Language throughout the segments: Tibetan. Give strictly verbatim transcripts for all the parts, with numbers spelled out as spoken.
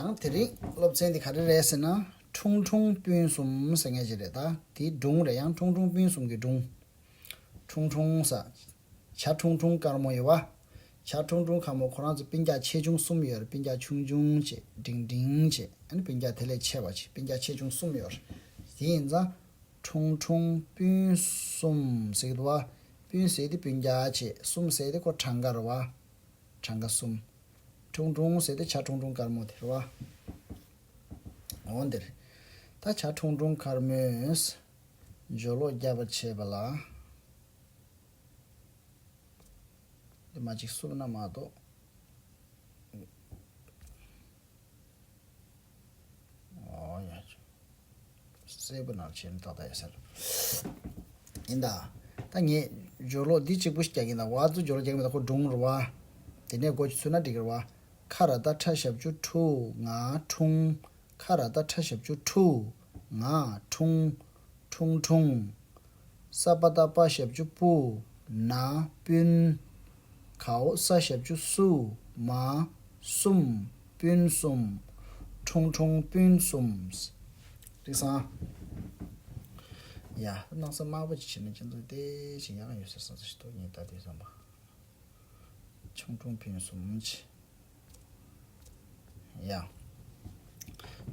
ཡང་དེ་རིང་སློབ་ཚན་འདི་ག་རེ་རེད་ཟེར་ན། ཁྲུང་ཁྲུང་སྤུན་གསུམ་ཟེར་མཁན་ཅིག་རེད། ད་དེའི་སྒྲུང་རེད། ཡང་ཁྲུང་ཁྲུང་སྤུན་གསུམ་གྱི་སྒྲུང་། ཁྲུང་ཁྲུང་ཟེར། བྱ་ཁྲུང་ཁྲུང་དཀར་མོ་ཡོད་པ། བྱ་ཁྲུང་ཁྲུང་དཀར་མོ་ཁོ་རང་ཚོ་སྤུན་ཀྱག་ཆེ་ཆུང་གསུམ་ཡོད་རེད། སྤུན་ཀྱག་ཆུང་ཆུང་བྱས་འབྲིང་འབྲིང་བྱས། ཨ་ནི་སྤུན་ཀྱག་དེ་ལས་ཆེ་བ་བྱས། སྤུན་ཀྱག་ཆེ་ཆུང་གསུམ་ཡོད་རེད། དེ་ཡིན་ཙང་ཁྲུང་ཁྲུང་སྤུན་གསུམ་ཟེར་གྱི་འདུག་བ། སྤུན་ཟེར་དེ་སྤུན་ཀྱག་བྱས། གསུམ་ཟེར་དེ་ཁོ་གྲངས་ཀ་རེད་བ། གྲངས་ཀ་གསུམ། ཁྲུང་ཁྲུང་ཟེར་དེ་བྱ་ཁྲུང་ཁྲུང་དཀར་མོ་དེ་རེད་བ། འོ་འདིར། ད་བྱ་ཁྲུང་ཁྲུང་དཀར་མོས་སྦྱོར་ཀློག་རྒྱབ་པ་བྱས་པ་ལ། འདི་མ་གཅིག་བསུབ་ན་མ་གཏོགས། ཨོ་ཡ། གསལ་པོ་ནང་བྱས་ན་ཏག་ཏག་ཡོད་ས་རེད། ཡིན་ད། ད་ངས་སྦྱོར་ཀློག་འདི་གཅིག་པུ་ཞིག་རྒྱག་གིན་ད། ཝ་ཙུ་སྦྱོར་ཀློག་རྒྱག་གིན་ད། ཁོ་སྒྲུང་རེད་བ། དེ་ནས་སྒོ་ཅིག་ཚུད་ན་འགྲིག་གི་རེད་བ། ཁ་ར་བཏགས་ཁྲ་ཞབས་ཀྱུ་ཁྲུ། ང་ཁྲུང་། ཁ་ར་བཏགས་ཁྲ་ཞབས་ཀྱུ་ཁྲུ། ང་ཁྲུང་། ཁྲུང་ཁྲུང་། ས་པ་བཏགས་སྤ་ཞབས་ཀྱུ་སྤུ། ན་སྤུན། གའོ་ས་ཞབས་ཀྱུ་སུ། མ་གསུམ། སྤུན་གསུམ། ཁྲུང་ཁྲུང་སྤུན་གསུམ། འགྲིག་སོང་། ཡ། སྣང་ས་དམར་པོ་ཅིག་བྱས་ན་ཁྱེད་ཚོ་བདེ་ཞིང་ཡག་ཡོད་ཟེར་བསམ་ཚུལ་ཞིག་འདུག་ངས་ད་དེ་བསམ་པ། ཁྲུང་ཁྲུང་སྤུན་གསུམ་བྱས། ཡ།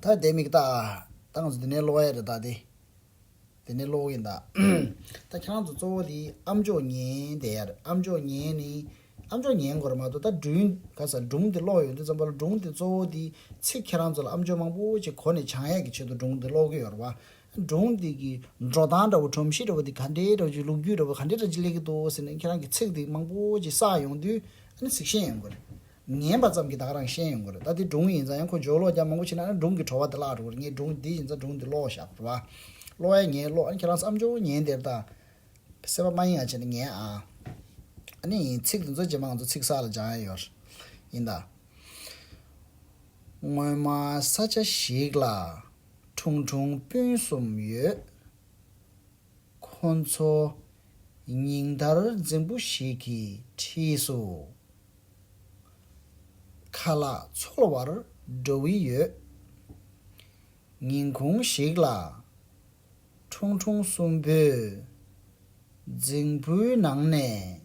ད་དེ་མིག་ལྟ། ད་ང་ཚོ་འདི་ནས་ཀློག་ཡ་རེད་ད་དེ། དེ་ནས་ཀློག་ཡིན་ད། ད་ཁྱེད་རང་ཚོ་གཙོ་བོ་དེ་ཨ་མཆོག་ཉན་བསྡད་ཡ་རེད། ཨ་མཆོག་ཉན་ནི། ཨ་མཆོག་ཉན་དགོས་རེད་མ་གཏོགས། ད་སྒྲུང་ག་ས་སྒྲུང་དེ་ཀློག་ཡོང་དུས་ཙམ་པ་ལ། སྒྲུང་དེ་གཙོ་བོ་དེ་ཚིག་ཁྱེད་རང་ཚོ་ལ་ཨ་མཆོག་མང་པོ་ཅིག་གོ་ནས་སྦྱང་ཡས་ཀྱི་ཆེད་དུ་སྒྲུང་དེ་ཀློག་གི་ཡོད་རེད་བ། སྒྲུང་དེ་གི་འགྲོ་སྟངས་འདྲ་བོ། སྒྲོམ་གཞི་འདྲ་བོ་དེ་ག་འདྲའི་འདྲ་བོ་ཅིག་ལོ་རྒྱུས་འདྲ་བོ་ག་འདྲའི་འདྲ་ཅིག་སླེབས་ཀྱི་འདུག་ཟེར་ནས་ཁྱེད་རང་གི་ཚིག་དེ་མང་པོ་ཅིག་བསགས་ཡོང་དུས། ཨ་ནི་ཚིག་ཤེས་ཡོང་དགོས་རེད། ཉན་པ་ཙམ་གྱིས་ད་ག་རང་ཤེས་ཡོང་གི་རེད། ད་དེ་སྒྲུང་ཡིན་ཙང་ཡང་ཁོ་སྦྱོར་ཀློག་རྒྱག་མང་པོ་བྱས་ན་ཨ་ནི་སྒྲུང་གི་བྲོ་བ་དེ་བརླག་འགྲོ་གི་རེད། ངས་སྒྲུང་འདི་ཡིན་ཙང་སྒྲུང་འདི་ཀློག་བཞག་རེད་བ། ཀློག་ཡ་ངས་ཀློག་ཨ་ནི་ཁྱེད་རང་ཚོ་ཨ་མཆོག་ཉན་དེར་ད། སེམས་པ་མ་ཡེངས་ཡ་བྱས་ནས་ཉན་ཨ། ཨ་ནི་ཚིག་འདི་ཚོ་རྗེས་མ་ང་ཚོ་ཚིག་གསར་ལ་སྦྱང་ཡ་ཡོད་རེད། ཡིན་ད། སྔོན་མ་ས་ཆ་ཞིག་ལ་ཁྲུང་ཁྲུང་སྤུན་གསུམ་ཡོད། ཁོ་ཚོ་ཉིན་ལྟར་རྫིང་བུ་ཞིག་གི་འཁྲིས་སུ་ཁ་ལག་འཚོལ་བར་འགྲོ་གི་ཡོད། ཉིན་གུང་ཞིག་ལ་ཁྲུང་ཁྲུང་གསུམ་པོས་རྫིང་བུའི་ནང་ནས་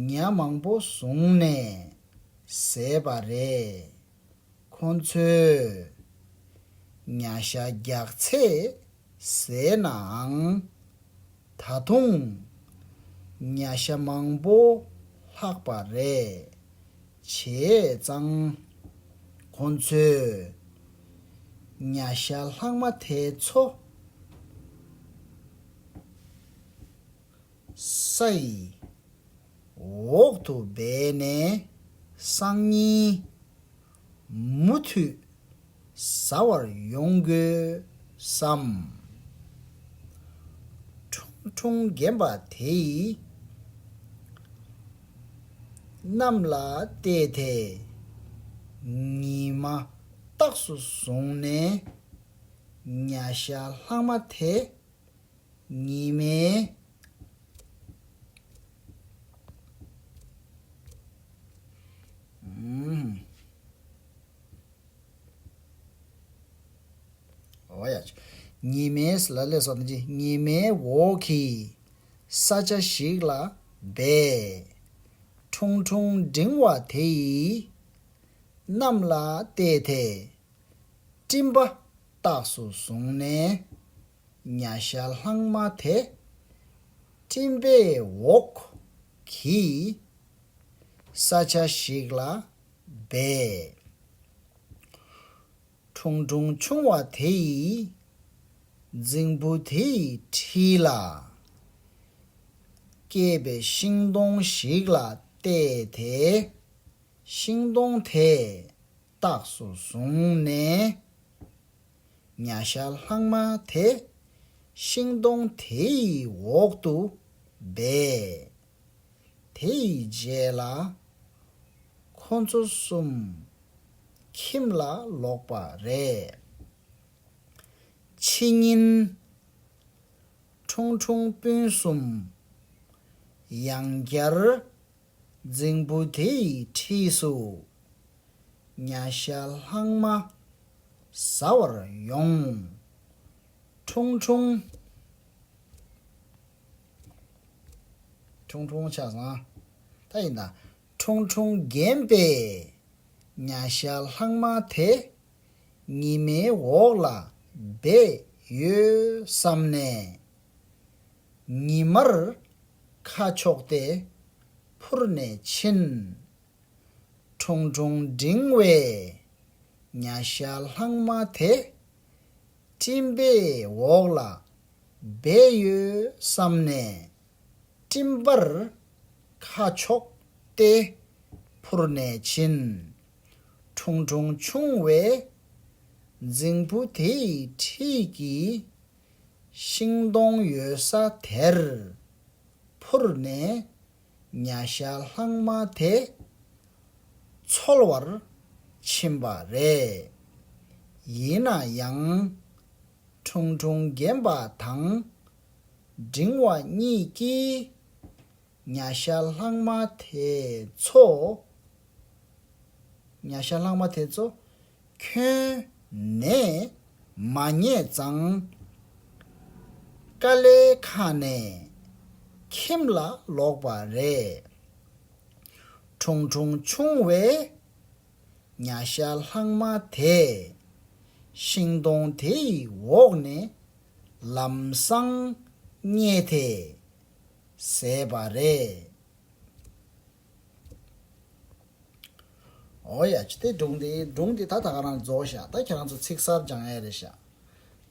ཉ་མང་པོ་བཟུང་ནས་བཟས་པ་རེད། ཁོ་ཚོས་ཉ་ཤ་རྒྱགས་ཚད་བཟས་ནའང་། ད་དུང་ཉ་ཤ་མང་པོ་ལྷག་པ་རེད། བྱས་ཙང་ཁོ་ཚོས་ཉ་ཤ་ལྷག་མ་དེ་ཚོ་ས་ཡི་འོག་ཏུ་སྦས་ནས་སང་ཉིན་མུ་མཐུད་ཟ་བར་ཡོང་དགོས་བསམ། ཁྲུང་ཁྲུང་རྒན་པ་དེ་ཡིས་གནམ་ལ་བལྟས་ཏེ་ཉི་མ་རྟགས་སུ་བཟུང་ནས་ཉ་ཤ་ལྷག་མ་དེ་ཉི་མའི། ཨུམ། འོ་ཡ། ཉི་མའི་ལ་ལས་སོགས་དང་ཅི། ཉི་མའི་འོག་གི་ས་ཆ་ཞིག་ལ་སྦས། ཁྲུང་ཁྲུང་འབྲིང་བ་དེ་ཡིས་གནམ་ལ་བལྟས་ཏེ་སྤྲིན་པ་རྟགས་སུ་བཟུང་ནས་ཉ་ཤ་ལྷག་མ་དེ་སྤྲིན་པའི་འོག་གི་ས་ཆ་ཞིག་ལ་སྦས། ཁྲུང་ཁྲུང་ཆུང་བ་དེ་ཡིས་རྫིང་བུ་དེ་ཡི་འཁྲིས་ལ་སྐྱེས་པའི་ཤིང་སྡོང་ཞིག་ལ་བལྟས་ཏེ། ཤིང་སྡོང་དེ་རྟགས་སུ་བཟུང་ནས་ཉ་ཤ་ལྷག་མ་དེ་ཤིང་སྡོང་དེ་ཡི་འོག་ཏུ་སྦས། དེ་ཡི་རྗེས་ལ་ཁོ་ཚོ་གསུམ་ཁྱིམ་ལ་ལོག་པ་རེད། ཕྱི་ཉིན་ཁྲུང་ཁྲུང་སྤུན་གསུམ་ཡང་བསྐྱར་རྫིང་བུ་དེ་ཡི་འཁྲིས་སུ་ ཉ་ཤ་ལྷག་མ་ཟ་བར་ཡོང་། ཁྲུང་ཁྲུང་། ཁྲུང་ཁྲུང་ཆ་ཚང་། ད་ཡིན་ད། ཁྲུང་ཁྲུང་རྒན་པས་ཉ་ཤ་ལྷག་མ་དེ་ཉི་མའི་འོག་ལ་སྦས་ཡོད་བསམ་ནས། ཉི་མར་ཁ་ཕྱོགས་ཏེ་འཕུར་ནས་ཕྱིན། ཁྲུང་ཁྲུང་འབྲིང་བས་ཉ་ཤ་ལྷག་མ་དེ་སྤྲིན་པའི་འོག་ལ་སྦས་ཡོད་བསམ་ནས། སྤྲིན་པར་ཁ་ཕྱོགས་ཏེ་འཕུར་ནས་ཕྱིན། ཁྲུང་ཁྲུང་ཆུང་བས་རྫིང་བུ་དེའི་འཁྲིས་ཀྱི་ཤིང་སྡོང་ཡོད་ས་དེར་འཕུར་ནས་ཉ་ཤ་ལྷག་མ་དེ་འཚོལ་བར་ཕྱིན་པ་རེད། ཡིན་ན་ཡང་། ཁྲུང་ཁྲུང་རྒན་པ་དང་འབྲིང་བ་གཉིས་ཀྱིས་ཉ་ཤ་ལྷག་མ་དེ་ཚོ། ཉ་ཤ་ལྷག་མ་དེ་ཚོ་ཁྱོན་ནས་མ་རྙེད་ཙང་། དཀའ་ལས་ཁག་ནས་ཁྱིམ་ལ་ལོག་པ་རེད། ཁྲུང་ཁྲུང་ཆུང་བས་ཉ་ཤ་ལྷག་མ་དེ་ཤིང་སྡོང་དེའི་འོག་ནས་ལམ་སང་རྙེད་དེ་བཟས་པ་རེད། ཨོ་ཡ། ཅི་སྟེ་སྒྲུང་འདི་སྒྲུང་འདི་ད་ད་ག་རང་རྫོགས་ཤག་ད་ཁྱེད་རང་ཚོ་ཚིག་གསར་སྦྱང་ཡ་རེད་ཤག་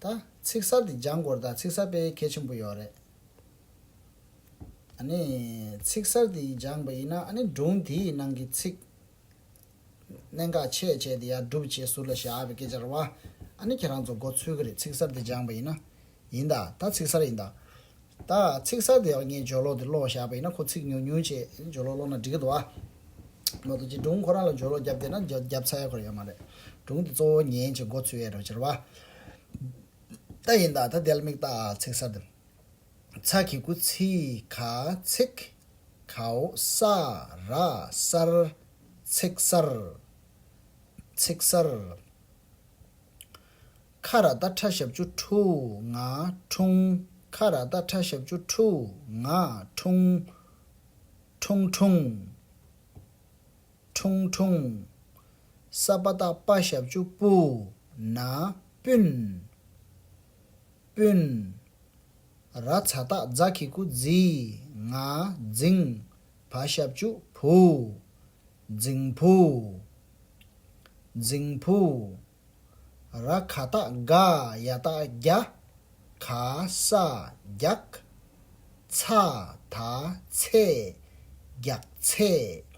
ད་ཚིག་གསར་འདི་སྦྱང་དགོས་རེད། ད་ཚིག་གསར་དཔེ་གལ་ཆེན་པོ་ཡོད་རེད། ཨ་ནི་ཚིག་གསར་འདི་སྦྱངས་པ་ཡིན་ན། ཨ་ནི་སྒྲུང་འདིའི་ནང་གི་ཚིག་གནད་འགག་ཆེ་ཆེ་དེ་ཡར་སྒྲུབ་བྱས་ཟུར་ལ་བཞག་པའི་སྐད་ཆ་རེད་བ། ཨ་ནི་ཁྱེད་རང་ཚོ་མགོ་ཚོད་ཀྱི་རེད། ཚིག་གསར་དེ་སྦྱངས་པ་ཡིན་ན། ཡིན་ད། ད་ཚིག་གསར་ཡིན་ད། ད་ཚིག་གསར་དེ་ཡང་ངས་སྦྱོར་ཀློག་དེ་ཀློག་བཞག་པ་ཡིན་ན། ཁོ་ཚིག་ཉུང་ཉུང་བྱས་སྦྱོར་ཀློག་ཀློག་ན་འགྲིག་གི་འདུག་བ། མ་གཏོགས་ཅིག་སྒྲུང་ཁོ་རང་ལ་སྦྱོར་ཀློག་བརྒྱབ་བསྡད་ན་རྒྱབ་རྒྱབ་ཚར་ཡ་ཁོ་རང་ཡོད་མ་རེད། སྒྲུང་དེ་གཙོ་བོ་ཉན་བྱས་མགོ་ཚོད་ཡ་འདྲ་བྱེད་རེད་བ། ད་ཡིན་ད། ད་དེ་ལ་མིག་ལྟ། ཚིག་གསར་དེ། ཚ་གི་གུ་ཚི། ག་ཚིག་གའོ་ས་ར་སར། ཚིག་གསར། ཚིག་གསར། ཁ་ར་བཏགས་ཁྲ་ཞབས་ཀྱུ་ཁྲུ། ང་ཁྲུང་། ཁ་ར་བཏགས་ཁྲ་ཞབས་ཀྱུ་ཁྲུ། ང་ཁྲུང་། ཁྲུང་ཁྲུང་། ཁྲུང་ཁྲུང་། ས་པ་བཏགས་སྤ་ཞབས་ཀྱུ་སྤུ། ན་སྤུན། སྤུན། ར་ཛ་བཏགས་རྫ་གི་གུ་རྫི། ང་རྫིང་། བ་ཞབས་ཀྱུ་བུ། རྫིང་བུ། རྫིང་བུ། ར་ག་བཏགས་རྒ། ཡ་བཏགས་རྒྱ། ག་ས་རྒྱག་ཚ་ད་ཚེ། རྒྱག་ཚེ།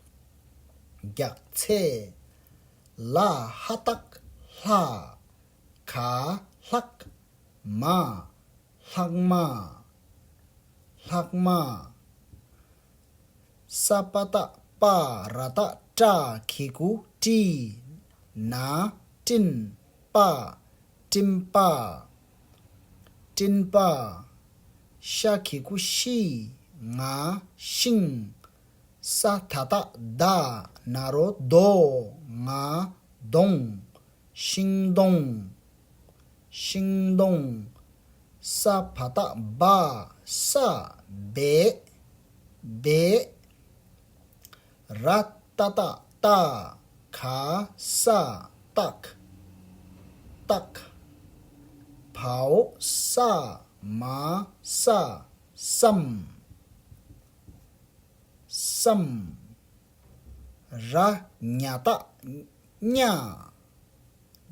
རྒྱག་ཚེ། ལ་ཧ་བཏགས་ལྷ། ག་ལྷག་མ། ལྷག་མ། ལྷག་མ། ས་པ་བཏགས་སྤ། ར་བཏགས་སྤྲ། གི་གུ་སྤྲི། ན་སྤྲིན། པ། སྤྲིན་པ། སྤྲིན་པ། ཤ་གི་གུ་ཤི། ང་ཤིང་། ས་ད་བཏགས་སྡ། ན་རོ་སྡོ། ང་གདོང་། ཤིང་སྡོང་། ཤིང་སྡོང་། ས་བ་བཏགས་སྦ། ས། སྦས། སྦས། ར་ཏ་བཏགས་རྟ། ག་ས་རྟག་རྟག་བའོ་ས་མ་ས། སམ། སམ། ར་ཉ་བཏགས་རྙ།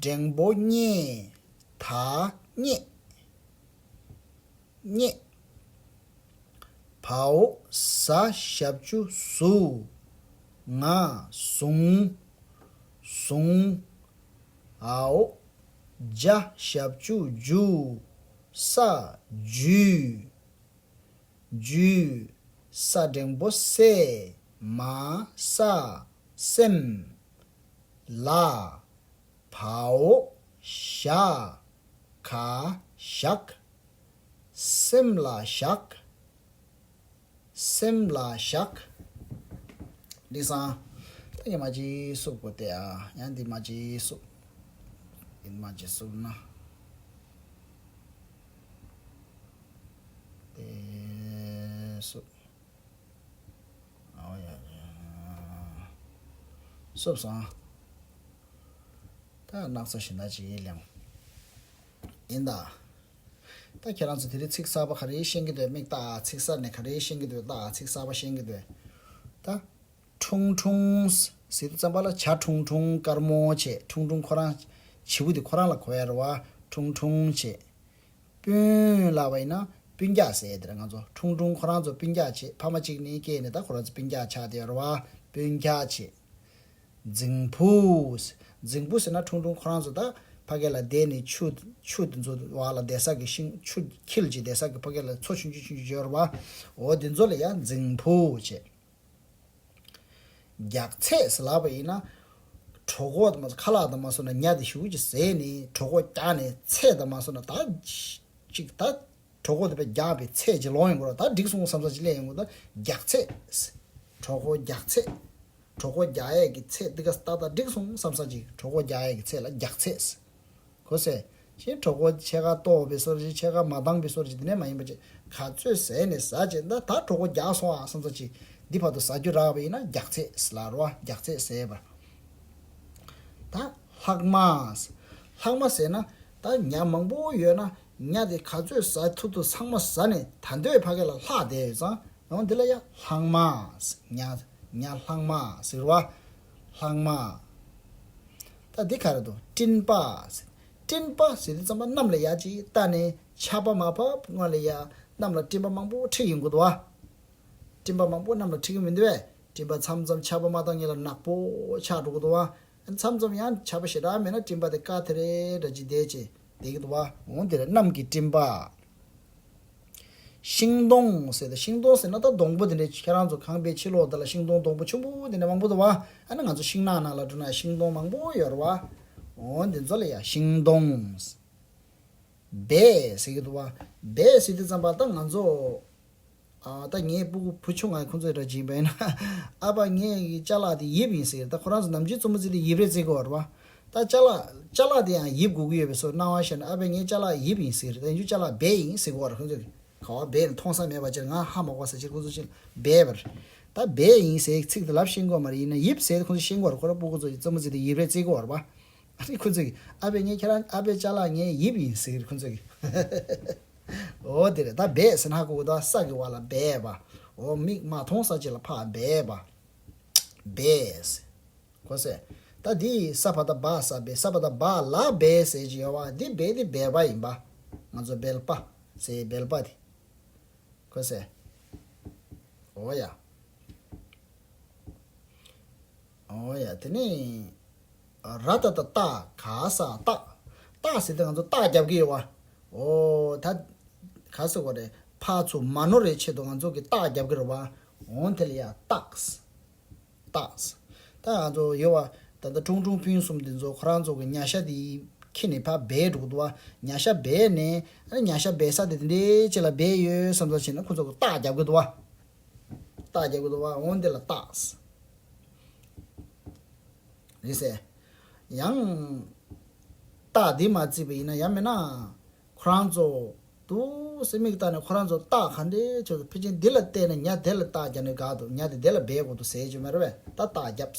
འགྲེང་བུ་རྙེ། ད་རྙེད། རྙེད། བའོ་ཟ་ཞབས་ཀྱུ་ཟུ། ང་ཟུང་། ཟུང་། འའོ་ཇ་ཞབས་ཀྱུ་ཇུ། ས་ཇུས། ཇུས། ས་འགྲེང་བུ་ས། མ་ས། སེམས། ལ། བའོ་ཞ། ག་ཞག་སེམས་ལ་ཞག་སེམས་ལ་ཞག་འགྲིག་སོང་། ད་ཡང་མ་ཅིག་བསུབ་དགོས་ཏེ་ཨ། ཡང་འདི་མ་ཅིག་བསུབ། འདི་མ་ཅིག་བསུབ་ན། དེ་བསུབ། ཨོ་ཡ་ཡ། བསུབ་སོང་། ད་སྣག་ཚ་ཞིག་ན་ཅིག་ལེན། ཡིན་ད། ད་ཁྱེད་རང་ཚོ་དེ་རིང་ཚིག་གསར་པ་ག་རེ་ཤེས་ཀྱི་འདུག་མིག་ལྟ། ཚིག་གསར་ནས་ག་རེ་ཤེས་ཀྱི་འདུག་ལྟ། ཚིག་གསར་པ་ཤེས་ཀྱི་འདུག་ད། ཁྲུང་ཁྲུང་ཟེར་དུས་ཙམ་པ་ལ་བྱ་ཁྲུང་ཁྲུང་དཀར་མོ་བྱས། ཁྲུང་ཁྲུང་ཁོ་རང་བྱིའུ་དེ་ཁོ་རང་ལ་གོ་ཡ་རེད་བ། ཁྲུང་ཁྲུང་བྱས། སྤུན་ལབ་པ་ཡིན་ན་སྤུན་ཀྱག་ཟེར་ཡ་དེ་རེད། ང་ཚོ་ཁྲུང་ཁྲུང་ཁོ་རང་ཚོ་སྤུན་ཀྱག་བྱས། ཕ་མ་གཅིག་ནས་སྐྱེས་ནས་ད་ཁོ་རང་ཚོ་སྤུན་ཀྱག་ཆགས་བསྡད་ཡོད་རེད་བ། སྤུན་ཀྱག་བྱས། རྫིང་བུ། རྫིང་བུ་ཟེར་ན་ཁྲུང་ཁྲུང་ཁོ་རང་ཚོ་ད་ཕ་གི་ལ་བསྡད་ནས་ཆུ་ཆུ་དེ་ཚོ་བར་ལ་བསྡད་ས་གི་ཤིང་ཆུ་འཁྱིལ་གྱི་བསྡད་ས་གི་ཕ་གི་ལ་མཚོ་ཆུང་ཆུང་ཆུང་ཆུང་ཡོད་རེད་བ། འོ་དེ་ཚོ་ལ་ཡ་རྫིང་བུ་བྱས། རྒྱགས་ཚད་ཟེར་ལབ་པ་ཡིན་ན། གྲོད་ཁོག་དང་མ་སོང་ཁ་ལག་དང་མ་སོང་ན་ཉ་དེ་ཞུ་གི་ཟས་ནི་གྲོད་ཁོག་རྒྱགས་ནས་ཚད་དང་མ་སོང་ན་ད་ཅིག་ད་གྲོད་ཁོག་དེ་བས་རྒྱགས་པའི་ཚད་ཅིག་ལོངས་ཡོང་གི་རེད། ད་འགྲིག་སོང་བསམ་ས་ཅིག་སླེབས་ཡོང་གི་རེད། ད་རྒྱགས་ཚད། གྲོད་ཁོག་རྒྱགས་ཚད། གྲོད་ཁོག་རྒྱགས་ཡས་ཀྱི་ཚད་འདི་ག་ཏག་ཏག་འགྲིག་སོང་བསམ་ས་ཅིག་གྲོད་ཁོག་རྒྱགས་ཡས་ཀྱི་ཚད་ལ་རྒྱགས་ཚད། གོ་སོང་། ཅིག་གྲོད་ཁོག་ཕྱེད་ཀ་ལྟོགས་པའི་བཟོ་འདྲ་ཅིག་ཕྱེད་ཀ་མ་འདང་བའི་བཟོ་འདྲ་ཅིག་དེ་ནས་མ་ཡིན་པ་ཅིག་ག་ཚོད་ཟས་ནས་ཟ་བྱས་ད་ད་གྲོད་ཁོག་རྒྱགས་སོང་ཨ་བསམ་ས་ཅིག་འདི་བར་དུ་ཟ་རྒྱུ་རག་པ་ཡིན་ན་རྒྱགས་ཚད་ཟེར་ལབ་རེད་བ། རྒྱགས་ཚད་ཟེར་བ། ད་ལྷག་མ། ལྷག་མ་ཟེར་ན་ད་ཉ་མང་པོ་ཡོད་ན་ཉ་དེ་ག་ཚོད་ཟ་ཐུབ་ཐུབ་ཚང་མ་ཟ་ནས་ད་འདོད་ཕ་གི་ལ་ལྷག་བསྡད་ཡོད་ཙང་། ཡང་འདི་ལ་ཡ་ལྷག་མ། ཉ་ཉ་ལྷག་མ་ཟེར་བ། ལྷག་མ། ད་འདི་ག་རེ་འདུག་སྤྲིན་པ། སྤྲིན་པ་ཟེར་དུས་ཙམ་པ་གནམ་ལ་ཡ་ཅིག་བལྟས་ནས་ཆར་པ་མ་བབས་སྔོན་ལ་ཡ་གནམ་ལ་སྤྲིན་པ་མང་པོ་འཁྲིགས་ཡོང་གི་འདུག་བ། སྤྲིན་པ་མང་པོ་གནམ་ལ་འཁྲིགས་ཀྱི་མི་འདུག་བས། སྤྲིན་པ་མཚམས་མཚམས་ཆར་པ་མ་བཏང་སྔོན་ལ་ནག་པོ་ཆགས་འགྲོ་གི་འདུག་བ། མཚམས་མཚམས་ཡང་ཆར་པ་ཞེ་དྲག་མེད་ན་སྤྲིན་པ་དེ་དཀར་ཐེར་རེ་འདྲ་ཅིག་བསྡད་ཅིག་བསྡད་ཀྱི་འདུག་བ། འོང་དེ་རེད་གནམ་གྱི་སྤྲིན་པ། ཤིང་སྡོང་ཟེར་ཏེ། ཤིང་སྡོང་ཟེར་ན་ད་སྡོང་པོ་དེ་འདྲ་ཁྱེད་རང་ཚོ་ཁང་པའི་ཕྱི་ལོགས་དེ་ལ་ཤིང་སྡོང་སྡོང་པོ་ཆུང་པོ་དེ་འདྲ་མང་པོ་འདུག་བ། ཨ་ནི་ང་ཚོ་ཤིང་ནགས་ནང་ལ་འགྲོ་ན་ཤིང་སྡོང་མང་པོ་ཡོད་རེད་བ། འོ་འདི་ཚོ་ལ་ཡ་ཤིང་སྡོང་། སྦས་ཟེར་གྱི་འདུག་བ། སྦས་ཟེར་དུས་ཙམ་པ་ད་ང་ཚོ། ཨ་ད་ངའི་སྤུ་གུ་བུ་ཆུང་ང་ཁོང་ཚོའི་འདྲ་བྱིན་པ་ཡིན་ན། ཨ་ཕ་ངའི་ཅ་ལག་དེ་ཡིབ་ཡིན་ཟེར། ད་ཁོ་རང་ཚོ་ནམ་རྒྱུན་རྩེད་མོ་རྩེ་དུས་ཡིབ་རེ་རྩེ་གི་ཡོད་རེད་བ། ད་ཅ་ལག་ཅ་ལག་དེ་ཡང་ཡིབ་དགོས་ཀྱི་ཡོད་པའི་བཟོ་སྣང་བ་ཤར་ན། ཨ་ཕ་ངའི་ཅ་ལག་ཡིབ་ཡིན་ཟེར། ད་ཡིན་རྒྱུ་ཅ་ལག་སྦས་ཡིན་ཟེར་གི་ཡོད་རེད་ཁོང་ཚོ་གི། ག་བ་སྦས་ནས་མཐོང་ས་མེད་པ་ཅིག་ང་ཧ་མ་གོ་ས་ཅིག་ཁོང་ཚོ་ཅིག་སྦས་པར། ད་སྦས་ཡིན་ཟེར་ཚིག་དེ་ལབ་ཤེས་ཀྱི་ཡོད་མ་རེད། ཡིན་ན་ཡིབ་ཟེར་ཁོང་ཚོ་ཤེས་ཀྱི་ཡོད་རེད། ཁོ་རང་སྤུ་གུ་ཚོ་ཡི་རྩེད་མོ་རྩེ་དུས་ཡིབ་རེ་རྩེ་གི་ཡོད་རེད་བ། ཨ་ནི་ཁོ་ཚོས་ཨ་ཕས་ངའི་ཁྱེད་རང་ཨ་ཕའི་ཅ་ལག་ངས་ཡིབ་ཡིན་ཟེར་ཁོ་ཚོས། འོ་དེ་རེད། ད་སྦས་ཟེར་ན་ཧ་གོ་གི་འདུག་ས་གི་བ་ལ་སྦས་པ། འོ་མིག་མ་མཐོང་ས་ཅིག་ལ་ཕར་སྦས་པ། སྦས། གོ་སོང་། ད་འདི་ས་བ་ད་སྦ་ས་སྦས། ས་བ་ད་སྦ་ལ་སྦས་ཟེར་གྱི་ཡོད་བ། འདི་སྦས་འདི་སྦལ་པ་ཡིན་པ། ང་ཚོ་སྦལ་པ་ཟེར་སྦལ་པ་དེ། གོ་སོང་། འོ་ཡ། འོ་ཡ། དེ་ནས་ར་ཏ་བཏགས་རྟ། ག་ས་སྟག་སྟག་ཟེར་དུས་ང་ཚོ་རྟགས་རྒྱབ་ཀྱི་ཡོད་བ། འོ་ད་ག་ཟེར་དགོས་རེད། ཕར་ཚུར་མ་ནོར་བའི་ཆེད་དུ་ང་ཚོ་གི་རྟགས་རྒྱབ་ཀྱི་རེད་བ། འོ་དེ་ལ་ཡ་སྟག་སྟག་ད་ང་ཚོ་ཡོད་བ། ད་ལྟ་ཁྲུང་ཁྲུང་སྤུན་གསུམ་འདི་ཚོ་ཁོ་རང་ཚོ་གི་ཉ་ཤ་དེ་ཁྱེར་ནས་ཕར་སྦས་འགྲོ་གི་འདུག་བ། ཉ་ཤ་སྦས་ནས་ཨ་ནི་ཉ་ཤ་སྦས་ས་དེ་དེ་འདྲའི་ཅིག་ལ་སྦས་ཡོད་བསམ་ཚོད་བྱས་ན་ཁོ་ཚོ་གི་རྟགས་རྒྱབ་གི་འདུག་བ། རྟགས་རྒྱབ་གི་འདུག་བ། འོ་འདི་ལ་སྟག་རེད་ཟེར། ཡང་། རྟགས་འདི་མ་བརྩིས་པ་ཡིན་ན་ཡང་མིན་ན། ཁོ་རང་ཚོ། འདུག་སེ་མིག་ལྟ་ནས་ཁོ་རང་ཚོ་རྟགས་ག་འདྲའི་ཆོག་ཕལ་ཆེར་འདི་ལ་བལྟས་ན་ཉ་དེ་ལ་རྟགས་རྒྱབ་ནས་དགའ་འདུག་ཉ་དེ་དེ་ལ་སྦས་དགོས་འདུག་ཟེར་གྱི་མ་རེད་པས། ད་རྟགས་རྒྱབ།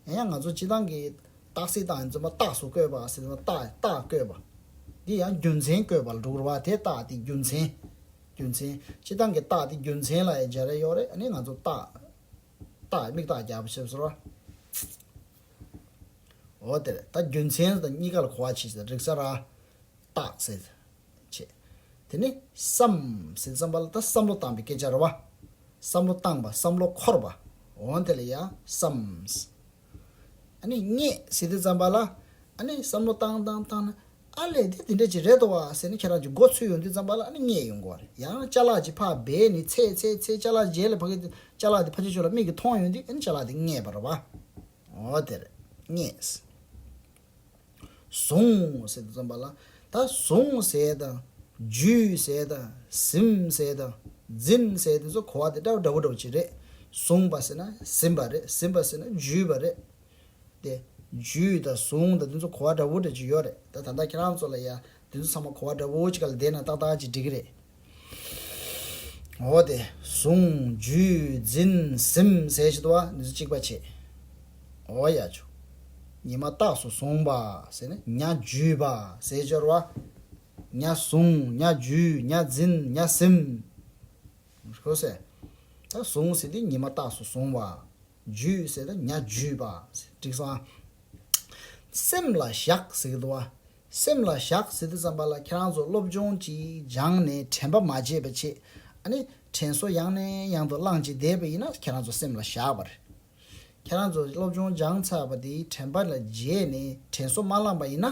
ཡང་ཡང་ང་ཚོ་སྤྱི་བཏང་གི་རྟགས་གསལ་རྟགས་ཡིན་ཙམ་པ་རྟགས་སུ་བཀོད་པ་ཟེར་ཙམ་པ་རྟགས་རྟགས་བཀོད་པ། འདི་ཡང་རྒྱུ་མཚན་བཀོད་པ་ལ་འགྲོ་གི་རེད་བ། དེ་རྟགས་དེ་རྒྱུ་མཚན། རྒྱུ་མཚན། སྤྱི་བཏང་གི་རྟགས་དེ་རྒྱུ་མཚན་ལ་ཡང་སྦྱར་ཡ་ཡོད་རེད། ཨ་ནི་ང་ཚོ་རྟགས། རྟགས་མིག་རྟགས་རྒྱབ་ཞེས་ཟེར་བ། འོ་དེ་རེད། ད་རྒྱུ་མཚན་དང་གཉིས་ཀ་ལ་གོ་བ་བྱེད་ཟེར་རིག་ས་ར། རྟགས་ཟེར། བྱེད། དེ་ནི་བསམ་ཟེར་ཙམ་པ་ལ་ད་བསམ་བློ་བཏང་པའི་སྐད་ཆ་རེད་བ། བསམ་བློ་བཏང་པ་བསམ་བློ་འཁོར་བ། འོ་དེ་ལ་ཡ་བསམ། ཨ་ནི་རྙེད་ཟེར་དུས་ཙམ་པ་ལ། ཨ་ནི་བསམ་བློ་བཏང་བཏང་བཏང་ན། ཨ་ལས་དེ་དེ་འདྲ་ཅིག་རེད་དོ་བ་ཟེར་ནས་ཁྱེད་རང་ཅིག་མགོ་ཚོས་ཡོང་དུས་ཙམ་པ་ལ་ཨ་ནི་རྙེད་ཡོང་གི་རེད། ཡང་ཅ་ལག་ཅིག་ཕར་སྦས་ནས་ཚེ་ཚེ་ཚེ་ཅ་ལག་རྗེས་ལ་ཕ་གི་ཅ་ལག་དེ་ཕལ་ཆེར་ཤོར་ལ་མིག་གིས་མཐོང་ཡོང་དུས་ཨ་ནི་ཅ་ལག་དེ་རྙེད་པ་རེད་བ། འོ་དེ་རེད། རྙེད། བཟུང་ཟེར་དུས་ཙམ་པ་ལ་ད་བཟུང་ཟེར་དང་། འཇུས་ཟེར་དང་། ཟིན་ཟེར་དང་། འཛིན་ཟེར་དེ་ཚོ་གོ་བ་དེ་འདྲ་བོ་འདྲ་བོ་ཅིག་རེད། བཟུང་བ་ཟེར་ན་ཟིན་པ་རེད། ཟིན་པ་ཟེར་ན་འཇུས་པ་རེད། དེ་འཇུས་དང་བཟུང་དང་དེ་ཚོ་གོ་བ་འདྲ་བོ་འདྲ་ཅིག་ཡོད་རེད། ད་ད་ལྟ་ཁྱེད་རང་ཚོ་ལ་ཡ་དེ་ཚོ་ཚང་མ་གོ་བ་འདྲ་བོ་ཅིག་ལ་བསྡད་ན་ཏག་ཏག་ཅིག་འགྲིག་གི་རེད། འོ་དེ་བཟུང་འཇུས་འཛིན་ཟིན་ཟེར་ཞིག་འདུག་བ། འདི་ཚོ་གཅིག་པ་བྱེད། འོ་ཡ་ཆུ། ཉི་མ་རྟགས་སུ་བཟུང་བ་ཟེར་ན་ཉ་འཇུས་པ་ཟེར་སྦྱོར་བ། ཉ་བཟུང་། ཉ་འཇུས། ཉ་འཛིན། ཉ་ཟིན། ཧོ་སེ། ད་བཟུང་ཟེར་དུས་ཉི་མ་རྟགས་སུ་བཟུང་བ། འཇུས་ཟེར་དུས་ཉ་འཇུས་པ། འགྲིག་སོང་ཨ། སེམས་ལ་བཞག་ཟེར་གི་འདུག་བ། སེམས་ལ་བཞག་ཟེར་དུས་ཙམ་པ་ལ་ཁྱེད་རང་ཚོ་སློབ་སྦྱོང་ཅིག་སྦྱངས་ནས་དྲན་པ་མ་བརྗེད་པ་བྱེད། ཨ་ནི་དྲན་གསོ་ཡང་ནས་ཡང་དུ་བླངས་ཅིག་བསྡད་པ་ཡིན་ན་ཁྱེད་རང་ཚོ་སེམས་ལ་བཞག་པ་རེད། ཁྱེད་རང་ཚོ་སློབ་སྦྱོང་སྦྱངས་ཚར་བ་དེ་དྲན་པ་ལ་བརྗེད་ནས་དྲན་གསོ་མ་བླངས་པ་ཡིན་ན།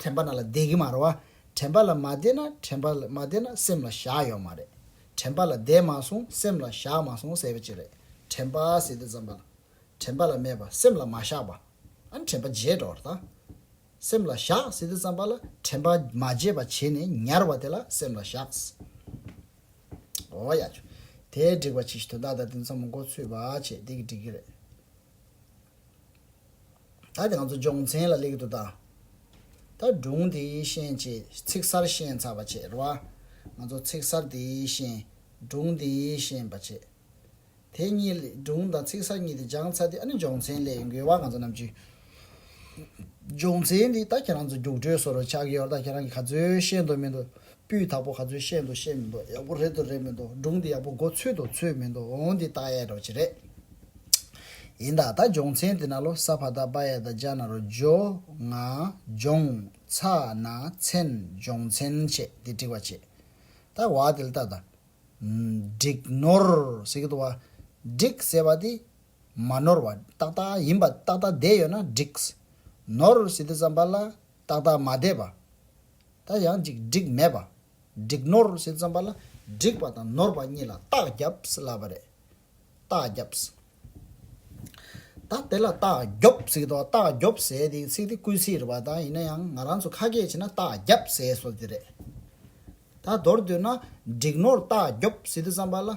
དྲན་པ་ནང་ལ་བསྡད་ཀྱི་མ་རེད་བ། དྲན་པ་ལ་མ་བསྡད་ན། དྲན་པ་ལ་མ་བསྡད་ན་སེམས་ལ་བཞག་ཡོད་མ་རེད། དྲན་པ་ལ་བསྡད་མ་སོང་། སེམས་ལ་བཞག་མ་སོང་ཟེར་བ་ཅིག་རེད། དྲན་པ་ཟེར་དུས་ཙམ་པ་ལ། དྲན་པ་ལ་མེད་པ། སེམས་ལ་མ་བཞག་པ། ཨ་ནི་དྲན་པ་བརྗེད་འགྲོ་བ་རེད་ད། སེམས་ལ་བཞག་ཟེར་དུས་ཙམ་པ་ལ་དྲན་པ་མ་བརྗེད་པ་བྱས་ནས་ཉར་བ་དེ་ལ་སེམས་ལ་བཞག་འོ་ཡ་ཆུ། དེ་འགྲིག་པ་ཅིག་དོན་དག་དང་དེ་ཚང་མ་མགོ་ཚོས་པ་བྱས་དེ་གི་འགྲིག་གི་རེད། ད་དེ་ང་ཚོ་སྦྱོང་ཚན་ལ་སླེབས་ཀྱི་འདུག་ད། ད་སྒྲུང་དེ་ཤེས་བྱས། ཚིག་གསར་ཤེས་ཚར་བ་བྱས་རེད་བ། ང་ཚོ་ཚིག་གསར་དེ་ཤེས། སྒྲུང་དེ་ཤེས་པ་བྱས། དེ་གཉིས་ལས། སྒྲུང་དང་ཚིག་གསར་གཉིས་དེ་སྦྱངས་ཚར་དུས་ཨ་ནི་སྦྱོང་ཚན་སླེབས་ཡོང་གི་ཡོད་བ། ང་ཚོ་ནམ་རྒྱུན་སྦྱོང་ཚན་འདི་ད་ཁྱེད་རང་ཚོ་རྒྱུགས་སྤྲོད་བཟོ་འདྲ་ཆགས་ཀྱི་ཡོད་རེད། ད་ཁྱེད་རང་གིས་ག་ཚོད་ཤེས་འདུག་མི་འདུག་སྤུས་དག་པོ་ག་ཚོད་ཤེས་འདུག་ཤེས་མི་འདུག་ཡག་པོ་རེད་འདུག་རེད་མི་འདུག་སྒྲུང་འདི་ཡག་པོ་མགོ་ཚོས་འདུག་ཚོས་མི་འདུག་འོང་འདི་ལྟ་ཡས་འདྲ་བོ་ཅིག་རེད། ཡིན་ད། ད་སྦྱོང་ཚན་འདི་ནང་ལོ་ས་ཕ་ད་པ་ཡ་ད་ཇ་ན་རོ་སྦྱོ། ང་། སྦྱོང་། ཚ་ན་ཚན། སྦྱོང་ཚན་བྱས་འདི་འགྲིག་པ་བྱས། ད་བ་དེ་ལ་ལྟ་ད། འགྲིག་ནོར་ཟེར་གི་འདུག་བ། འགྲིག་ཟེར་བ་དེ་མ་ནོར་བ། ཏག་ཏག་ཡིན་པ། ཏག་ཏག་བསྡད་ཡོད་ན་འགྲིག། ནོར་ཟེར་དུས་ཙམ་པ་ལ་ཏག་ཏག་མ་བསྡད་པ། ད་ཡང་ཅིག་འགྲིག་མེད་པ། འགྲིག་ནོར་ཟེར་དུས་ཙམ་པ་ལ་འགྲིག་པ་དང་ནོར་བ་གཉིས་ལ་རྟགས་རྒྱབ་ཟེར་ལབ་པ་རེད། རྟགས་རྒྱབ། ད་དེ་ལ་རྟགས་རྒྱོབ་ཟེར་གི་འདུག་རྟགས་རྒྱོབ་ཟེར་དེ་ཚིག་དེ་སྐུལ་ཚིག་རེད་པ། ད་ཡིན་ན་ཡང་ང་རང་ཚོ་ཁ་སྐད་བྱས་ན་རྟགས་རྒྱབ་ཟེར་སྲོལ་དེ་རེད། ད་མདོར་བསྡུས་ན་འགྲིག་ནོར་རྟགས་རྒྱོབ་ཟེར་དུས་ཙམ་པ་ལ།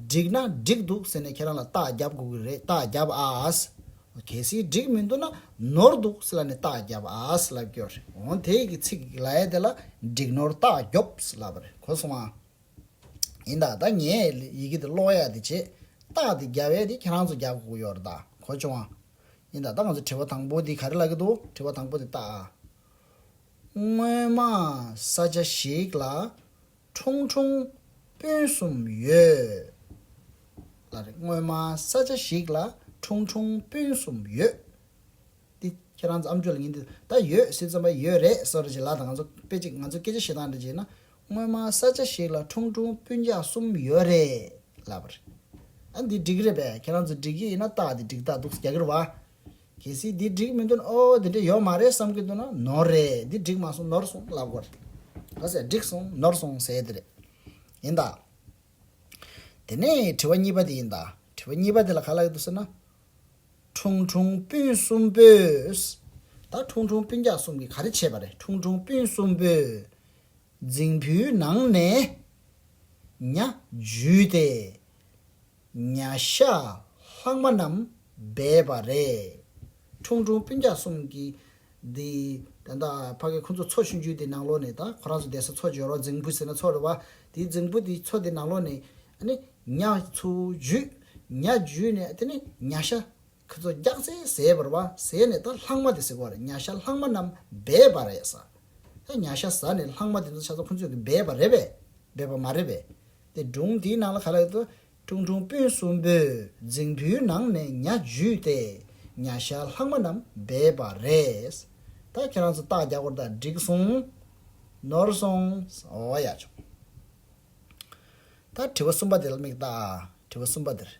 འགྲིག་ན་འགྲིག་འདུག་ཟེར་ནས་ཁྱེད་རང་ལ་རྟགས་རྒྱབ་དགོས་ཀྱི་རེད། རྟགས་རྒྱབ་ཨ། གལ་སྲིད་འགྲིག་མི་འདུག་ན་ནོར་འདུག་ཟེར་ལབ་ནས་རྟགས་རྒྱབ་ཨ་ཟེར་ལབ་ཀྱི་ཡོད་རེད། འོ་དེ་གི་ཚིག་ལབ་ཡ་དེ་ལ་འགྲིག་ནོར་རྟགས་རྒྱོབ་ཟེར་ལབ་པ་རེད། གོ་སོང་ཨ། ཡིན་ད། ད་ངས་ཡི་གེ་དེ་ཀློག་ཡ་དེ་བྱེད། རྟགས་དེ་རྒྱབ་ཡ་དེ་ཁྱེད་རང་ཚོ་རྒྱབ་དགོས་ཡོད་རེད་ད། གོ་བྱུང་ཨ། ཡིན་ད། ད་ང་ཚོ་དྲི་བ་དང་པོ་འདི་ག་རེ་ལབ་ཀྱི་འདུག་དྲི་བ་དང་པོ་འདི་ལྟ་ཨ། སྔོན་མ་ས་ཆ་ཞིག་ལ་ཁྲུང་ཁྲུང་སྤུན་གསུམ་ཡོད། ལ་རེད། སྔོན་མ་ས་ཆ་ཞིག་ལ་ཁྲུང་ཁྲུང་སྤུན་གསུམ་ཡོད། འདི་ཁྱེད་རང་ཚོ་ཨམ་ཅོག་ལ་ཉན་དུས་ད་ཡོད་ཟེར་ཙམ་པ་ཡོད་རེད་ཟེར་རེ་ཅིག་ལ་དང་། ང་ཚོ་དཔེ་ཅིག་ང་ཚོ་སྐད་ཆ་བཤད་སྟངས་འདྲ་ཅིག་ན། སྔོན་མ་ས་ཆ་ཞིག་ལ་ཁྲུང་ཁྲུང་སྤུན་ཀྱག་གསུམ་ཡོད་རེད་ལབ་པ་རེད། ཨ་འདི་འགྲིག་རེད་པས། ཁྱེད་རང་ཚོ་འགྲིག་གི་ཡིན་ན་རྟགས་འདི་འགྲིག་རྟགས་འདུག་རྒྱག་གི་རེད་བ། གལ་སྲིད་འདི་འགྲིག་མི་འདུག་ན། ཨོ་འདི་འདྲ་ཡོད་མ་རེད་བསམ་གི་འདུག་ན་ནོར་རེད། འདི་འགྲིག་མ་སོང་ནོར་སོང་ལབ་དགོས་རེད། ཨ་ཟེར་འགྲིག་སོང་ནོར་སོང་ཟེར་དེ་རེད། ཡིན་ད། དེ་ནས་དྲི་བ་གཉིས་པ་དེ་ཡིན་ད། དྲི་བ་གཉིས་པ་དེ་ལ་ག་ལབ་ཀྱི་འདུག་ཟེར་ན། ཁྲུང་ཁྲུང་སྤུན་གསུམ་པོས། ད་ཁྲུང་ཁྲུང་སྤུན་ཀྱག་གསུམ་གྱིས་ག་རེ་བྱས་པ་རེད། ཁྲུང་ཁྲུང་སྤུན་གསུམ་པོས་རྫིང་བུའི་ནང་ནས་ཉ་འཇུས་ཏེ་ཉ་ཤ་ལྷག་མ་རྣམས་སྦས་པ་རེད། ཁྲུང་ཁྲུང་སྤུན་ཀྱག་གསུམ་གྱིས་འདི་ད་ལྟ་ཕ་གི་ཁོ་ཚོ་མཚོ་ཆུང་ཆུང་དེ་ནང་ལོགས་ནས། ད་ཁོ་རང་ཚོ་བསྡད་ས་མཚོ་ཡོད་རོགས། རྫིང་བུ་ཟེར་ན་མཚོ་རེད་བ། དེའི་རྫིང་བུ་དེ་མཚོ་དེ་ནང་ལོགས་ནས་ཨ་ནི་ཉ་ཚུར་འཇུས། ཉ་འཇུས་ནས་དེ་ནས་ཉ་ཤ་ཁོ་ཚོ་རྒྱགས་ཚེ་ཟས་པ་རེད་བ། ཟས་ནས་ད་ལྷག་མ་དེ་ཟེར་གོ་རེད། ཉ་ཤ་ལྷག་མ་རྣམས་སྦས་པ་རེད་ས། ད་ཉ་ཤ་ཟ་ནས་ལྷག་མ་དེ་ཚོ་ཆ་ཚང་ཁོ་ཚོས་ཀྱི་སྦས་པ་རེད་པས། སྦས་པ་མ་རེད་པས། དེ་སྒྲུང་དེའི་ནང་ལ་ག་ལ་ཡོད་དོ། ཁྲུང་ཁྲུང་སྤུན་གསུམ་པོས་རྫིང་བུའི་ནང་ནས་ཉ་འཇུས་ཏེ་ཉ་ཤ་ལྷག་མ་རྣམས་སྦས་པ་རེད། ད་ཁྱེད་རང་ཚོ་རྟགས་རྒྱག་དགོས་རེད། ད་འགྲིག་སོང་། ནོར་སོང་། འོ་ཡ་ཆོག་ད་དྲི་བ་གསུམ་པ་དེ་ལ་མིག་ལྟ། དྲི་བ་གསུམ་པ་དེར།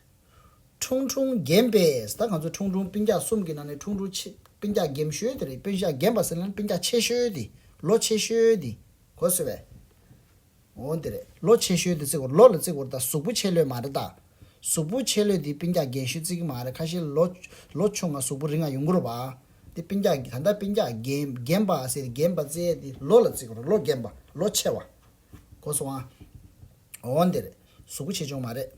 ཁྲུང་ཁྲུང་རྒན་པས། ད་ང་ཚོ་ཁྲུང་ཁྲུང་སྤུན་ཀྱག་གསུམ་གྱི་ནང་ནས་ཁྲུང་ཁྲུང་ཆེ། སྤུན་ཀྱག་རྒན་ཤོས་དེ་རེད། སྤུན་ཀྱག་རྒན་པ་ཟེར་ན་སྤུན་ཀྱག་ཆེ་ཤོས་དེ། ལོ་ཆེ་ཤོས་དེ། གོ་སོང་བས། འོ་འདི་རེད། ལོ་ཆེ་ཤོས་དེ་བརྩི་དགོས། ལོ་ལ་བརྩི་དགོས། ད་གཟུགས་པོ་ཆེ་ལོས་མ་རེད་ད། གཟུགས་པོ་ཆེ་ལོས་དེ་སྤུན་ཀྱག་རྒན་ཤོས་བརྩི་གི་མ་རེད། ཁ་ཤས་ལོ། ལོ་ཆུང་ང་གཟུགས་པོ་རིང་ང་ཡོང་གི་རེད་བ། དེ་སྤུན་ཀྱག་ད་ལྟ་སྤུན་ཀྱག་རྒན། རྒན་པ་ཟེར། རྒན་པ་བརྩི་ཡས་དེ་ལོ་ལ་བརྩི་དགོས་རེད། ལོ་རྒན་པ། ལོ་ཆེ་བ། གོ་སོང་ཨ། འོ་འདི་རེད། གཟུགས་པོ་ཆེ་ཆུང་མ་རེད།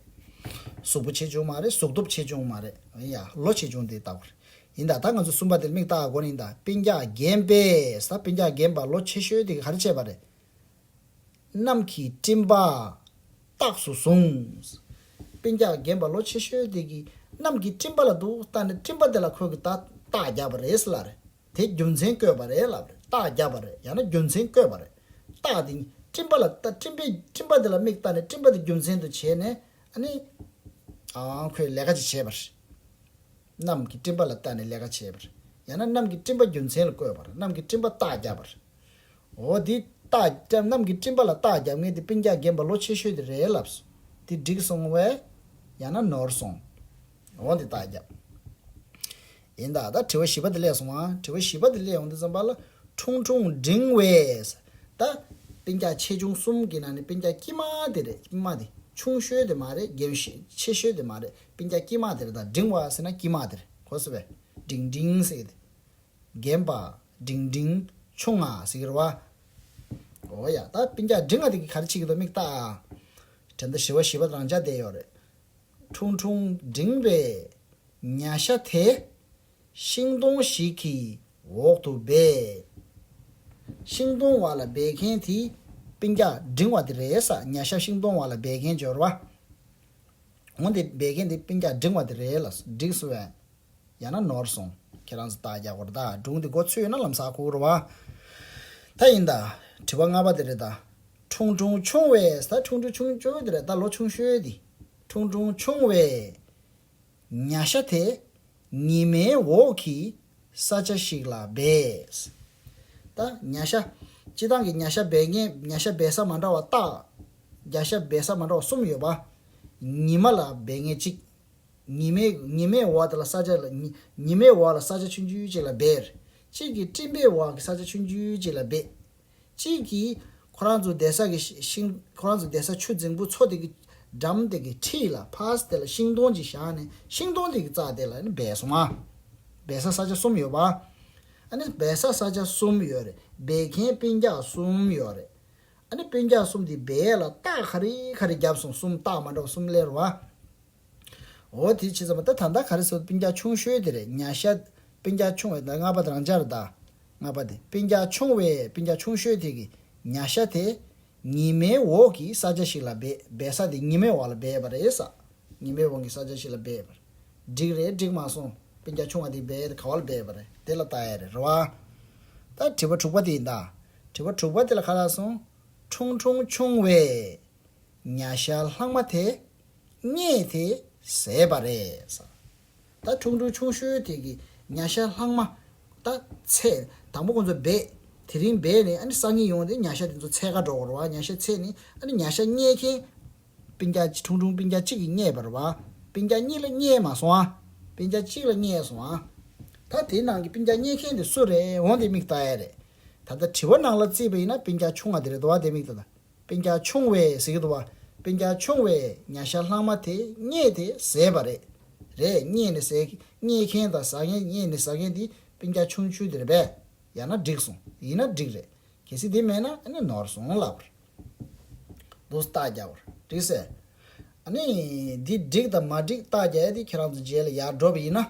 གཟུགས་པོ་ཆེ་ཆུང་མ་རེད། གཟུགས་སྟོབས་ཆེ་ཆུང་མ་རེད། ཡ་ལོ་ཆེ་ཆུང་དེ་ལྟ་བུ་རེད། ཡིན་ད་ད་ང་ཚོ་གསུམ་པ་དེར་མིག་ལྟ་དགོས་ནི་ཡིན་ད། སྤུན་ཀྱག་རྒན་པས་ད་སྤུན་ཀྱག་རྒན་པ་ལོ་ཆེ་ཤོས་དེ་ག་རེ་བྱས་པ་རེད། གནམ་གྱི་སྤྲིན་པ་རྟགས་སུ་བཟུང་། སྤུན་ཀྱག་རྒན་པ་ལོ་ཆེ་ཤོས་དེ་གིས་གནམ་གྱི་སྤྲིན་པ་ལ་འདུག་ལྟ་ནས་སྤྲིན་པ་དེ་ལ་ཁོ་གིས་ད་རྟགས་བརྒྱབ་པ་རེད་ཟེར་ལབ་རེད། དེ་རྒྱུ་མཚན་བཀོད་པ་རེད་ལབ་རེད། རྟགས་བརྒྱབ་པ་རེད། ཡང་ན་རྒྱུ་མཚན་བཀོད་པ་རེད། རྟགས་དེ་སྤྲིན་པ་ལ་ལྟ་སྤྲིན་པའི་སྤྲིན་པ་དེ་ལ་མིག་ལྟ་ནས་སྤྲིན་པ་དེ་རྒྱུ་མཚན་དུ་བྱས་ནས་ཨ་ནི་ཨང་ཁོས་ལས་ཀ་ཅིག་བྱས་པ་རེད། གནམ་གྱི་སྤྲིན་པ་ལ་ལྟ་ནས་ལས་ཀ་བྱས་པ་རེད། ཡང་ན་གནམ་གྱི་སྤྲིན་པ་རྒྱུ་མཚན་ལ་བཀོད་པ་རེད། གནམ་གྱི་སྤྲིན་པ་རྟགས་བརྒྱབ་པ་རེད། འོ་འདི་རྟགས་གནམ་གྱི་སྤྲིན་པ་ལ་རྟགས་བརྒྱབ་མཁན་དེ་སྤུན་ཀྱག་རྒན་པ་ལོ་ཆེ་ཤོས་དེ་རེད་ལབ་སོང་། དེ་འགྲིག་སོང་བས། ཡང་ན་ནོར་སོང་། འོ་འདི་རྟགས་བརྒྱབ། ཡིན་ད་ད་དྲི་བ་བཞི་པ་དེ་སླེབས་སོང་ཨ། དྲི་བ་བཞི་པ་དེ་སླེབས་ཡོང་དུས་ཙམ་པ་ལ་ཁྲུང་ཁྲུང་འབྲིང་བས། ད་སྤུན་ཀྱག་ཆེ་ཆུང་གསུམ་གྱི་ནང་ནས་སྤུན་ཀྱག་དཀྱིལ་མ་དེ་རེད། དཀྱིལ་མ་དེ་ཆུང་ཤོས་དེ་མ་རེད། རྒན་ཤོས་ཆེ་ཤོས་དེ་མ་རེད། སྤུན་ཀྱག་དཀྱིལ་མ་དེ་རེད། ད་འབྲིང་བ་ཟེར་ན་དཀྱིལ་མ་དེ་རེད། གོ་སོང་བས། འབྲིང་འབྲིང་ཟེར་གི་དེ། རྒན་པ། འབྲིང་འབྲིང་། ཆུང་ང་ཟེར་གི་རེད་བ། འོ་ཡ་ད་སྤུན་ཀྱག་འབྲིང་བ་དེ་གིས་ག་རེ་བྱེད་ཀྱི་འདུག་མིག་ལྟ་ཨ། དྲན་ད་དྲི་བ་བཞི་པ་རང་འཇགས་བསྡད་ཡོད་རེད། ཁྲུང་ཁྲུང་འབྲིང་བས་ཉ་ཤ་དེ་ཤིང་སྡོང་ཞིག་གི་འོག་ཏུ་སྦས། ཤིང་སྡོང་འོག་ལ་སྦས་མཁན་དེ་སྤུན་ཀྱག་འབྲིང་བ་དེ་རེད་ས། ཉ་ཤ་ཤིང་སྡོང་འོག་ལ་སྦས་མཁན་འབྱོར་བ། འོ་དེ་སྦས་མཁན་དེ་སྤུན་ཀྱག་འབྲིང་བ་དེ་རེད་ལ་འགྲིག་སོང་བས། ཡང་ན་ནོར་སོང་། ཁྱེད་རང་ཚོ་རྟགས་རྒྱག་དགོས་རེད་ད། སྒྲུང་འདི་མགོ་ཚོས་ཡོད་ན་ལམ་སང་ཁུག་རེད་བ། ད་ཡིན་ད། དྲི་བ་ལྔ་པ་དེ་རེད་ད། ཁྲུང་ཁྲུང་ཆུང་བས་ད་ཁྲུང་ཁྲུང་ཆུང་ཆུང་དེ་རེད་ད། ལོ་ཆུང་ཤོས་དེ། ཁྲུང་ཁྲུང་ཆུང་བས། ཉ་ཤ་དེ་ཉི་མའི་འོག་གི་ས་ཆ་ཞིག་ལ་སྦས། ད་ཉ་ཤ། སྤྱིར་བཏང་གི་ཉ་ཤ་སྦས་མཁན་ཉ་ཤ་སྦས་ས་མ་འདྲ་བ་རྟགས། ཉ་ཤ་སྦས་ས་མ་འདྲ་བ་གསུམ་ཡོད་པ། ཉི་མ་ལ་སྦས་མཁན་གཅིག་ཉི་མའི་ཉི་མའི་འོག་དེ་ལ་ས་ཆ་ལ་ཉི་ཉི་མའི་འོག་ལ་ས་ཆ་ཆུང་ཆུང་ཅིག་ལ་སྦས། གཅིག་གིས་སྤྲིན་པའི་འོག་གི་ས་ཆ་ཆུང་ཆུང་ཅིག་ལ་སྦས། གཅིག་གིས་ཁོ་རང་ཚོ་བསྡད་ས་གི་ཤིང་ཁོ་རང་ཚོ་བསྡད་ས་ཆུ་རྫིང་བུ་མཚོ་དེ་གི་འགྲམ་དེ་གི་འཁྲིས་ལ་ཕར་དེ་ལ་ཤིང་སྡོང་ཅིག་བཞག་ནས་ཤིང་སྡོང་དེ་གི་རྩ་དེ་ལ་ནི་སྦས་སོང་ཨ། སྦས་ས་ས་ཆ་གསུམ་ཡོད་པ། ཨ་ནི་སྦས་ས་ས་ཆ་གསུམ་ཡོད་རེད། སྦས་མཁན་སྤུན་ཀྱག་གསུམ་ཡོད་རེད། ཨ་ནི་སྤུན་ཀྱག་གསུམ་དེ་སྦས་ལ་རྟགས་ག་རེ་ག་རེ་བརྒྱབ་སོང་། གསུམ་རྟགས་མ་འདྲ་བ་གསུམ་སླེབས་རེད་བ། འོ་དེ་བྱས་ཙང་མ་ད་ད་ལྟ་ག་རེ་ཟེར་སྤུན་ཀྱག་ཆུང་ཤོས་དེ་རེད། ཉ་ཤ་སྤུན་ཀྱག་ཆུང་བས་ད་ལྔ་པ་དང་རང་འཇགས་རེད་ད། ལྔ་པ་དེ་སྤུན་ཀྱག་ཆུང་བས་སྤུན་ཀྱག་ཆུང་ཤོས་དེ་གིས་ཉ་ཤ་དེ་ཉི་མའི་འོག་གི་ས་ཆ་ཞིག་ལ་སྦས། སྦས་ས་དེ་ཉི་མའི་འོག་ལ་སྦས་པ་རེད་ས། ཉི་མའི་འོག་གི་ས་ཆ་ཞིག་ལ་སྦས་པ་རེད། འགྲིག་རེད་འགྲིག་མ་སོང་། སྤུན་ཀྱག་ཆུང་བ་དེ་སྦས་དེ་ག་བ་ལ་སྦས་པ་རེད། དེ་ལ་ལྟ་ཡ་རེད་རེད་བ། ད་དྲི་བ་དྲུག་པ་དེ་ཡིན་ད། དྲི་བ་དྲུག་པ་དེ་ལ་ག་རེ་ལབ་སོང་། ཁྲུང་ཁྲུང་ཆུང་བས། ཉ་ཤ་ལྷག་མ་དེ་རྙེད་དེ་བཟས་པ་རེད། ད་ཁྲུང་ཁྲུང་ཆུང་ཤོས་དེ་གིས་ཉ་ཤ་ལྷག་མ་ད་ཚད་དང་པོ་ཁོང་ཚོ་སྦས། དེ་རིང་སྦས་ནས་ཨ་ནི་སང་ཉིན་ཡོང་དེ་ཉ་ཤ་དེ་ཚོ་འཚོལ་ག་འགྲོ་དགོས་རེད་བ། ཉ་ཤ་འཚོལ་ནས་ཨ་ནི་ཉ་ཤ་རྙེད་མཁན་སྤུན་ཀྱག་ཁྲུང་ཁྲུང་སྤུན་ཀྱག་གཅིག་གིས་རྙེད་པ་རེད་བ། སྤུན་ཀྱག་གཉིས་ལ་རྙེད་མ་སོང་ཨ། སྤུན་ཀྱག་གཅིག་ལ་རྙེད་སོང་ཨ། ད་དེའི་ནང་གི་སྤུན་ཀྱག་རྙེད་མཁན་དེ་སུ་རེད། འོ་དེ་མིག་ལྟ་ཡ་རེད། ད་ལྟ་དྲི་བ་ནང་ལ་བརྩིས་པ་ཡིན་ན་སྤུན་ཀྱག་ཆུང་བ་དེ་རེད་དོ། དེ་མིག་ལྟ་ད། སྤུན་ཀྱག་ཆུང་བས་ཟེར་གི་འདུག་བ། སྤུན་ཀྱག་ཆུང་བས་ཉ་ཤ་ལྷག་མ་དེ་རྙེད་དེ་བཟས་པ་རེད། རེད། རྙེད་ནས་བཟས། རྙེད་མཁན་དང་ཟ་མཁན། རྙེད་ནས་ཟ་མཁན་དེ་སྤུན་ཀྱག་ཆུང་ཆུང་དེ་རེད་པས། ཡང་ན་འགྲིག་སོང་། ཡིན་ན་འགྲིག་རེད། གལ་སྲིད་དེ་མེད་ན་ཨ་ནི་ནོར་སོང་ལབ་པ་རེད། འདུག་རྟགས་རྒྱག་པ་རེད། འགྲིག་སེ། ཨ་ནི་འདི་འགྲིག་དང་མ་འགྲིག་རྟགས་རྒྱག་ཡ་དེ་ཁྱེད་རང་ཚོ་རྗེས་ལ་ཡར་འགྲོ་བ་ཡིན་ན།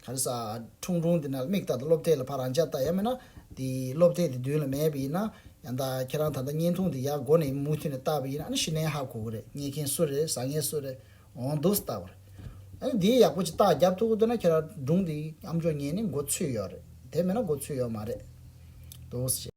ག་རེ་ཟ། ཁྲུང་ཁྲུང་དེ་ན་མིག་ལྟ་དང་སློབ་དེབ་ལ་ཕར་རང་འཇགས་ལྟ་ཡ་མེད་ན། དེ་སློབ་དེབ་དེ་མདུན་ལ་མེད་པ་ཡིན་ན། ཡང་ད་ཁྱེད་རང་ད་ལྟ་བརྙན་ཐུང་དེ་ཡར་མགོ་ནས་མུ་མཐུད་ནས་བལྟས་པ་ཡིན་ན་ཨ་ནི་གཞི་ནས་ཧ་གོ་གི་རེད། རྙེད་མཁན་སུ་རེད། ཟ་མཁན་སུ་རེད། འོང་འདུག་སེ་ལྟ་བ་རེད། ཨ་ནི་དེ་ཡག་པོ་ཅིག་རྟགས་རྒྱབ་ཐུབ་ཀྱི་འདུག་ན་ཁྱེད་རང་སྒྲུང་དེ་ཨམ་ཅོག་ཉན་ནས་མགོ་ཚོས་ཡོད་རེད། དེ་མེད་ན་མགོ་ཚོས་ཡོད་མ་རེད། འདུག་སེ།